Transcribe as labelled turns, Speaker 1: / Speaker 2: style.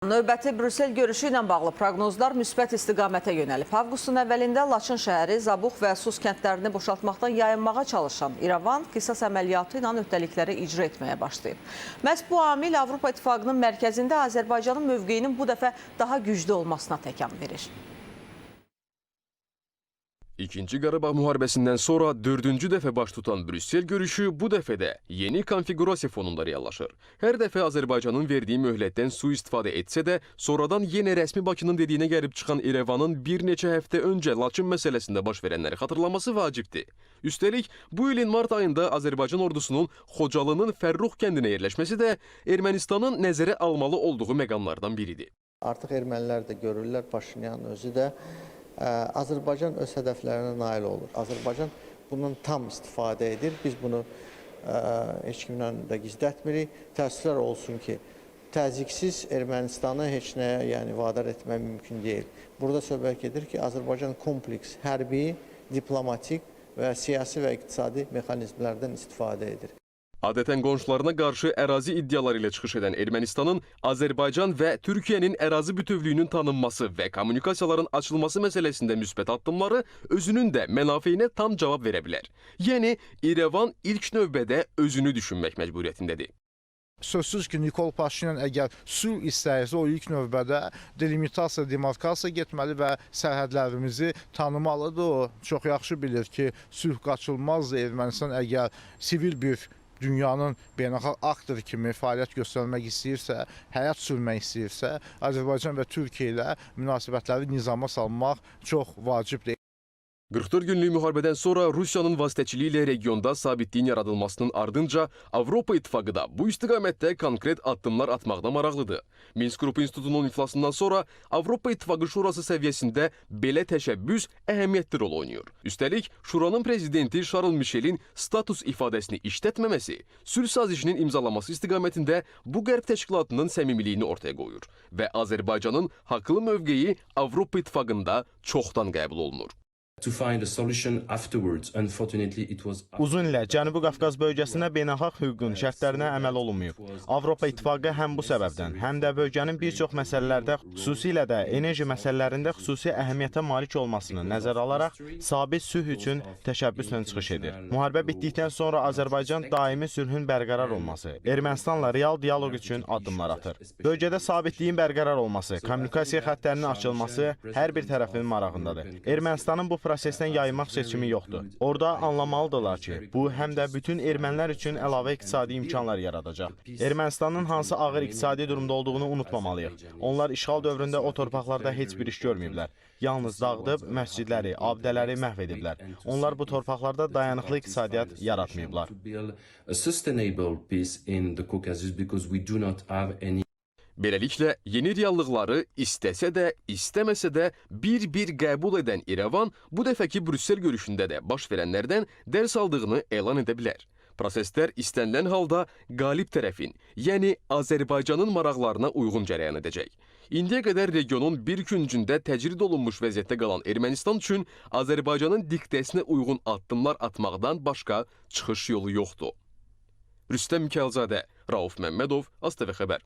Speaker 1: Növbəti Brüssel görüşü ilə bağlı proqnozlar müsbət istiqamətə yönəlib. Avqustun əvvəlində Laçın şəhəri, Zabux və Sus kəndlərini boşaltmaqdan yayınmağa çalışan İrəvan qisas əməliyyatı ilə öhdəlikləri icra etməyə başlayıb. Məhz bu amil Avropa İttifaqının mərkəzində Azərbaycanın mövqeyinin bu dəfə daha güclü olmasına təkan verir.
Speaker 2: İkinci Qarabağ müharibəsindən sonra dördüncü dəfə baş tutan Brüssel görüşü bu dəfə də yeni konfiqurasiya fonunda reallaşır. Hər dəfə Azərbaycanın verdiyi möhlətdən sui-istifadə etsə də, sonradan yenə rəsmi Bakının dediyinə gəlib çıxan İrəvanın bir neçə həftə öncə Laçın məsələsində baş verənləri xatırlaması vacibdir. Üstəlik, bu ilin mart ayında Azərbaycan ordusunun Xocalının Fərrux kəndinə yerləşməsi də Ermənistanın nəzərə almalı olduğu məqamlardan biridir.
Speaker 3: Artıq ermənilər də görürlər, Paşinyan özü də Azərbaycan öz hədəflərinə nail olur. Azərbaycan bundan tam istifadə edir. Biz bunu heç kimdən də gizlətmirik. Təəssüflər olsun ki, təzyiqsiz Ermənistanı heç nəyə, yəni vadar etmək mümkün deyil. Burada söhbət gedir ki, Azərbaycan kompleks hərbi, diplomatik və siyasi və iqtisadi mexanizmlərdən istifadə edir.
Speaker 2: Adətən qonşularına qarşı ərazi iddiaları ilə çıxış edən Ermənistanın Azərbaycan və Türkiyənin ərazi bütövlüyünün tanınması və kommunikasiyaların açılması məsələsində müsbət addımları özünün də mənafeyinə tam cavab verə bilər. Yəni İrəvan ilk növbədə özünü düşünmək məcburiyyətindədir.
Speaker 4: Sözsüz ki, Nikol Paşinyan əgər sülh istəyirsə, o ilk növbədə delimitasiya, demarkasiya getməli və sərhədlərimizi tanımalıdır. O çox yaxşı bilir ki, sülh qaçılmazdır. Ermənistan əgər sivil bir dünyanın beynəlxalq aktoru kimi fəaliyyət göstərmək istəyirsə, həyat sürmək istəyirsə, Azərbaycan və Türkiyə ilə münasibətləri nizama salmaq çox vacibdir.
Speaker 2: 44 günlük müharibədən sonra Rusiyanın vasitəçiliyi ilə regionda sabitliyin yaradılmasının ardınca Avropa İttifaqı da bu istiqamətdə konkret addımlar atmaqda maraqlıdır. Minsk Qrupu İnstitutunun iflasından sonra Avropa İttifaqı Şurası səviyyəsində belə təşəbbüs əhəmiyyətli rol oynayır. Üstəlik, Şuranın prezidenti Şarl Mişelin status ifadəsini işlətməməsi sülh sazişinin imzalanması istiqamətində bu qərb təşkilatının səmimiliyini ortaya qoyur və Azərbaycanın haqlı mövqeyi Avropa İttifaqında çoxdan qəbul olunur.
Speaker 5: To find a solution afterwards. Unfortunately, it was
Speaker 6: Uzun illər Cənubi Qafqaz bölgəsində beynəlxalq hüququn şərtlərinə əməl olunmayıb. Avropa İttifaqı həm bu səbəbdən, həm də bölgənin bir çox məsələlərdə, xüsusilə də enerji məsələlərində xüsusi əhəmiyyətə malik olmasını nəzərə alaraq sabit sülh üçün təşəbbüslə çıxış edir. Müharibə bitdikdən sonra Azərbaycan daimi sülhün bərqərar olması, Ermənistanla real dialoq üçün addımlar atır. Bölgədə sabitliyin bərqərar olması, kommunikasiya xəttlərinin açılması hər bir tərəfin marağındadır. Ermənistanın bu prosesdən yayınmaq seçimi yoxdur. Orada anlamalıdırlar ki, bu həm də bütün ermənilər üçün əlavə iqtisadi imkanlar yaradacaq. Ermənistanın hansı ağır iqtisadi durumda olduğunu unutmamalıyıq. Onlar işğal dövründə o torpaqlarda heç bir iş görməyiblər. Yalnız dağıdıb məscidləri, abidələri məhv ediblər. Onlar bu torpaqlarda dayanıqlı iqtisadiyyat yaratmayıblar.
Speaker 5: To build a sustainable peace in the Caucasus because we do not have any
Speaker 2: Beləliklə, yeni reallıqları istəsə də, istəməsə də bir-bir qəbul edən İrəvan bu dəfəki Brüssel görüşündə də baş verənlərdən dərs aldığını elan edə bilər. Proseslər istənilən halda qalib tərəfin, yəni Azərbaycanın maraqlarına uyğun cərəyan edəcək. İndiyə qədər regionun bir küncündə təcrid olunmuş vəziyyətdə qalan Ermənistan üçün Azərbaycanın diktəsinə uyğun addımlar atmaqdan başqa çıxış yolu yoxdur. Rüstəm Mikayılzadə, Rauf Məmmədov, ASTV xəbər.